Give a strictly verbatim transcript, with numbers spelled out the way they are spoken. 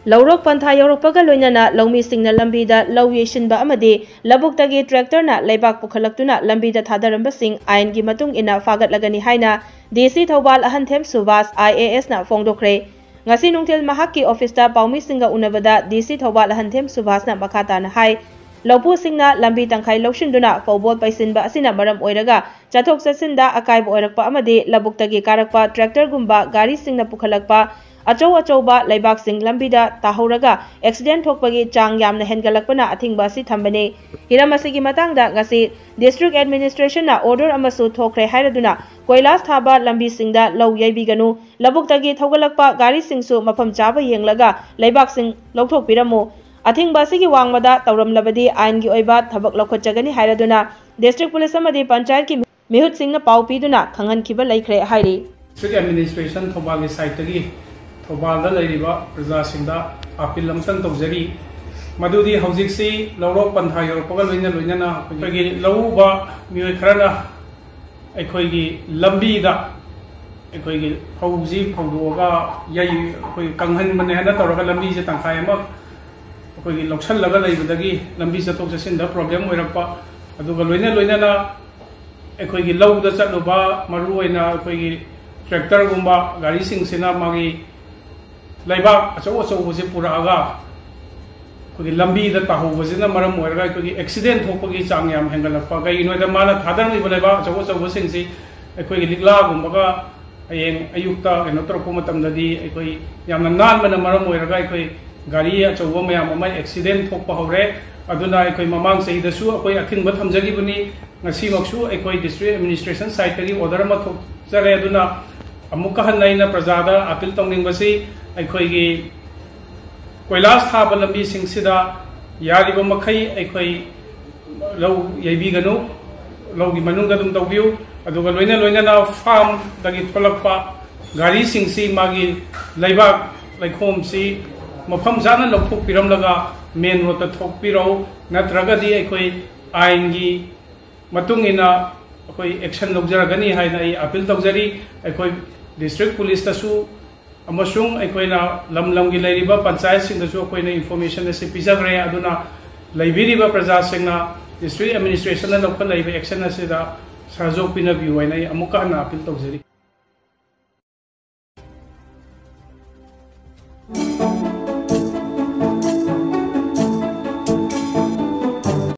ꯂꯧꯔꯣꯛ ꯄꯟꯊꯥ ꯌꯧꯔꯛꯄꯒ ꯂꯣꯏꯅꯅ ꯂꯧꯃꯤꯁꯤꯡꯅ ꯂꯝꯕꯤꯗ ꯂꯧ ꯌꯩꯁꯤꯟꯕ ꯑꯃꯗꯤ ꯂꯧꯕꯨꯛꯇꯒꯤ ꯇ꯭ꯔꯦꯛꯇꯔꯅ ꯂꯩꯕꯥꯛ ꯄꯨꯈꯠꯂꯛꯇꯨꯅ ꯂꯝꯕꯤꯗ ꯊꯥꯗꯔꯝꯕꯁꯤꯡ ꯑꯥꯏꯟꯒꯤ ꯃꯇꯨꯡ ꯏꯟꯅ ꯐꯥꯒꯠꯂꯒꯅꯤ ꯍꯥꯏꯅ ꯗꯤ ꯁꯤ ꯊꯧꯕꯥꯜ ꯑꯍꯟꯊꯦꯝ ꯁꯨꯚꯥꯁ ꯑꯥꯏ ꯑꯦ ꯑꯦꯁꯅ ꯐꯣꯡꯗꯣꯛꯈ꯭ꯔꯦ꯫ ꯉꯁꯤ ꯅꯨꯡꯊꯤꯜ ꯃꯍꯥꯛꯀꯤ ꯑꯣꯐꯤꯁꯇ ꯄꯥꯎꯃꯤꯁꯤꯡꯒ ꯎꯅꯕꯗ ꯗꯤ ꯁꯤ ꯊꯧꯕꯥꯜ ꯑꯍꯟꯊꯦꯝ ꯁꯨꯚꯥꯁꯅ ꯃꯈꯥ ꯇꯥꯅ ꯍꯥꯏ, ꯂꯧꯄꯨꯁꯤꯡꯅ ꯂꯝꯕꯤ ꯇꯪꯈꯥꯏ ꯂꯧꯁꯤꯟꯗꯨꯅ ꯐꯧꯕꯣꯠ ꯄꯩꯁꯤꯟꯕ ꯑꯁꯤꯅ ꯃꯔꯝ ꯑꯣꯏꯔꯒ ꯆꯠꯊꯣꯛ ꯆꯠꯁꯤꯟꯗ ꯑꯀꯥꯏꯕ ꯑꯣꯏꯔꯛꯄ ꯑꯃꯗꯤ ꯂꯧꯕꯨꯛꯇꯒꯤ ꯀꯥꯔꯛꯄ ꯇ꯭ꯔꯦꯛꯇꯔꯒꯨꯝꯕ ꯒꯥꯔꯤꯁꯤꯡꯅ ꯄꯨꯈꯠꯂꯛꯄ ꯑꯆꯧ ꯑꯆꯧꯕ ꯂꯩꯕꯥꯛꯁꯤꯡ ꯂꯝꯕꯤꯗ ꯇꯥꯍꯧꯔꯒ ꯑꯦꯛꯁꯤꯗꯦꯟ ꯊꯣꯛꯄꯒꯤ ꯆꯥꯡ ꯌꯥꯝꯅ ꯍꯦꯟꯒꯠꯂꯛꯄꯅ ꯑꯊꯤꯡꯕ ꯑꯁꯤ ꯊꯝꯕꯅꯤ꯫ ꯍꯤꯔꯝ ꯑꯁꯤꯒꯤ ꯃꯇꯥꯡꯗ ꯉꯁꯤ ꯗꯤꯁꯇ꯭ꯔꯤꯛ ꯑꯦꯗꯃꯤꯅꯤꯁꯇ꯭ꯔꯦꯁꯟꯅ ꯑꯣꯔꯗꯔ ꯑꯃꯁꯨ ꯊꯣꯛꯈ꯭ꯔꯦ ꯍꯥꯏꯔꯗꯨꯅ ꯀꯣꯏꯂꯥꯁ ꯊꯥꯕ ꯂꯝꯕꯤꯁꯤꯡꯗ ꯂꯧ ꯌꯩꯕꯤꯒꯅꯨ, ꯂꯧꯕꯨꯛꯇꯒꯤ ꯊꯧꯒꯠꯂꯛꯄ ꯒꯥꯔꯤꯁꯤꯡꯁꯨ ꯃꯐꯝ ꯆꯥꯕ ꯌꯦꯡꯂꯒ ꯂꯩꯕꯥꯛꯁꯤꯡ ꯂꯧꯊꯣꯛꯄꯤꯔꯝꯃꯨ꯫ ꯑꯊꯤꯡꯕ ꯑꯁꯤꯒꯤ ꯋꯥꯡꯃꯗ ꯇꯧꯔꯝꯂꯕꯗꯤ ꯑꯥꯏꯟꯒꯤ ꯑꯣꯏꯕ ꯊꯕꯛ ꯂꯧꯈꯠꯆꯒꯅꯤ ꯍꯥꯏꯔꯗꯨꯅ ꯗꯤꯁꯇ꯭ꯔꯤꯛ ꯄꯨꯂꯤꯁ ꯑꯃꯗꯤ ꯄꯟꯆꯥꯌꯠꯀꯤ ꯃꯤꯍꯨꯠꯁꯤꯡꯅ ꯄꯥꯎ ꯄꯤꯗꯨꯅ ꯈꯪꯍꯟꯈꯤꯕ ꯂꯩꯈ꯭ꯔꯦ ꯍꯥꯏꯔꯤ꯫ ꯗꯤꯁꯇ꯭ꯔꯤꯛ ꯑꯦꯗꯃꯤꯅꯤꯁꯇ꯭ꯔꯦꯁꯟ ꯊꯧꯕꯥꯜꯒꯤ ꯁꯥꯏꯠꯇꯒꯤ ꯊꯧꯕꯥꯜꯗ ꯂꯩꯔꯤꯕ ꯄ꯭ꯔꯖꯥꯁꯤꯡꯗ ꯑꯥꯄꯤꯜ ꯑꯃꯇꯪ ꯇꯧꯖꯔꯤ꯫ ꯃꯗꯨꯗꯤ ꯍꯧꯖꯤꯛꯁꯤ ꯂꯧꯔꯣꯛ ꯄꯟꯊꯥ ꯌꯧꯔꯛꯄꯒ ꯂꯣꯏꯅ ꯂꯣꯏꯅꯅ ꯑꯩꯈꯣꯏꯒꯤ ꯂꯧ ꯎꯕ ꯃꯤꯑꯣꯏ ꯈꯔꯅ ꯑꯩꯈꯣꯏꯒꯤ ꯂꯝꯕꯤꯗ ꯑꯩꯈꯣꯏꯒꯤ ꯐꯧꯁꯤ ꯐꯧꯗꯣꯛꯑꯒ ꯌꯩ-, ꯑꯩꯈꯣꯏ ꯀꯪꯍꯟꯕꯅꯦ ꯍꯥꯏꯅ ꯇꯧꯔꯒ ꯂꯝꯕꯤꯁꯦ ꯇꯪꯈꯥꯏ ꯑꯃ ꯑꯩꯈꯣꯏꯒꯤ ꯂꯧꯁꯜꯂꯒ ꯂꯩꯕꯗꯒꯤ ꯂꯝꯕꯤ ꯆꯠꯊꯣꯛ ꯆꯠꯁꯤꯟꯗ ꯄ꯭ꯔꯣꯕ꯭ꯂꯦꯝ ꯑꯣꯏꯔꯛꯄ, ꯑꯗꯨꯒ ꯂꯣꯏꯅ ꯂꯣꯏꯅꯅ ꯑꯩꯈꯣꯏꯒꯤ ꯂꯧꯗ ꯆꯠꯂꯨꯕ, ꯃꯔꯨꯑꯣꯏꯅ ꯑꯩꯈꯣꯏꯒꯤ ꯇ꯭ꯔꯦꯛꯇꯔꯒꯨꯝꯕ ꯒꯥꯔꯤꯁꯤꯡꯁꯤꯅ ꯃꯥꯒꯤ ꯂꯩꯕꯥꯛ ꯑꯆꯧ ꯑꯆꯧꯕꯁꯦ ꯄꯨꯔꯛꯑꯒ ꯑꯩꯈꯣꯏꯒꯤ ꯂꯝꯕꯤꯗ ꯇꯥꯍꯧꯕꯁꯤꯅ ꯃꯔꯝ ꯑꯣꯏꯔꯒ ꯑꯩꯈꯣꯏꯒꯤ ꯑꯦꯛꯁꯤꯗꯦꯟ ꯊꯣꯛꯄꯒꯤ ꯆꯥꯡ ꯌꯥꯝ ꯍꯦꯟꯒꯠꯂꯛꯄ꯫ ꯀꯩꯒꯤꯅꯣ ꯍꯥꯏꯗ ꯃꯥꯅ ꯊꯥꯗꯔꯝꯃꯤꯕ ꯂꯩꯕꯥꯛ ꯑꯆꯧ ꯑꯆꯧꯕꯁꯤꯡꯁꯤ ꯑꯩꯈꯣꯏꯒꯤ ꯂꯤꯛꯂꯥꯒꯨꯝꯕꯒ ꯍꯌꯦꯡ ꯑꯌꯨꯛꯇ ꯀꯩꯅꯣ ꯇꯧꯔꯛꯄ ꯃꯇꯝꯗꯗꯤ ꯑꯩꯈꯣꯏ ꯌꯥꯝꯅ ꯅꯥꯟꯕꯅ ꯃꯔꯝ ꯑꯣꯏꯔꯒ ꯑꯩꯈꯣꯏ ꯒꯥꯔꯤ ꯑꯆꯧꯕ ꯃꯌꯥꯝ ꯑꯃ ꯑꯦꯛꯁꯤꯗꯦꯟ ꯊꯣꯛꯄ ꯍꯧꯔꯦ꯫ ꯑꯗꯨꯅ ꯑꯩꯈꯣꯏ ꯃꯃꯥꯡ ꯆꯍꯤꯗꯁꯨ ꯑꯩꯈꯣꯏ ꯑꯊꯤꯡꯕ ꯊꯝꯖꯈꯤꯕꯅꯤ꯫ ꯉꯁꯤꯃꯛꯁꯨ ꯑꯩꯈꯣꯏ ꯗꯤꯁꯇ꯭ꯔꯤꯛ ꯑꯦꯗꯃꯤꯅꯤꯁꯇ꯭ꯔꯦꯁꯟ ꯁꯥꯏꯠꯇꯒꯤ ꯑꯣꯔꯗꯔ ꯑꯃ ꯊꯣꯛꯆꯔꯦ꯫ ꯑꯗꯨꯅ ꯑꯃꯨꯛꯀ ꯍꯟꯅ ꯑꯩꯅ ꯄ꯭ꯔꯖꯥꯗ ꯑꯥꯄꯤꯜ ꯇꯧꯅꯤꯡꯕꯁꯤ ꯑꯩꯈꯣꯏꯒꯤ ꯀꯣꯏꯂꯥꯁ ꯊꯥꯕ ꯂꯝꯕꯤꯁꯤꯡꯁꯤꯗ ꯌꯥꯔꯤꯕ ꯃꯈꯩ ꯑꯩꯈꯣꯏ ꯂꯧ ꯌꯩꯕꯤꯒꯅꯨ, ꯂꯧꯒꯤ ꯃꯅꯨꯡꯗ ꯑꯗꯨꯝ ꯇꯧꯕꯤꯌꯨ꯫ ꯑꯗꯨꯒ ꯂꯣꯏꯅ ꯂꯣꯏꯅꯅ ꯐꯥꯔꯝꯗꯒꯤ ꯊꯣꯛꯂꯛꯄ ꯒꯥꯔꯤꯁꯤꯡꯁꯤ ꯃꯥꯒꯤ ꯂꯩꯕꯥꯛ ꯂꯩꯈꯣꯝꯁꯤ ꯃꯐꯝ ꯆꯥꯅ ꯂꯧꯊꯣꯛꯄꯤꯔꯝꯂꯒ ꯃꯦꯟ ꯔꯣꯗꯇ ꯊꯣꯛꯄꯤꯔꯛꯎ, ꯅꯠꯇ꯭ꯔꯒꯗꯤ ꯑꯩꯈꯣꯏ ꯑꯥꯏꯟꯒꯤ ꯃꯇꯨꯡ ꯏꯟꯅ ꯑꯩꯈꯣꯏ ꯑꯦꯛꯁꯟ ꯂꯧꯖꯔꯒꯅꯤ ꯍꯥꯏꯅ ꯑꯩ ꯑꯥꯄꯤꯜ ꯇꯧꯖꯔꯤ꯫ ꯑꯩꯈꯣꯏ ꯗꯤꯁꯇ꯭ꯔꯤꯛ ꯄꯨꯂꯤꯁꯇꯁꯨ ꯑꯃꯁꯨꯡ ꯑꯩꯈꯣꯏꯅ ꯂꯝ ꯂꯝꯒꯤ ꯂꯩꯔꯤꯕ ꯄꯟꯆꯥꯌꯠꯁꯤꯡꯗꯁꯨ ꯑꯩꯈꯣꯏꯅ information ꯑꯁꯤ ꯄꯤꯖꯈ꯭ꯔꯦ꯫ ꯑꯗꯨꯅ ꯂꯩꯕꯤꯔꯤꯕ ꯄ꯭ꯔꯖꯥꯁꯤꯡꯅ district administrationꯅ ꯂꯧꯈꯠꯂꯛꯏꯕ action ꯑꯁꯤꯗ ꯁꯍꯌꯣꯒ ꯄꯤꯅꯕꯤꯌꯨ ꯍꯥꯏꯅ ꯑꯩ ꯑꯃꯨꯛꯀ ꯍꯟꯅ appeal ꯇꯧꯖꯔꯤ꯫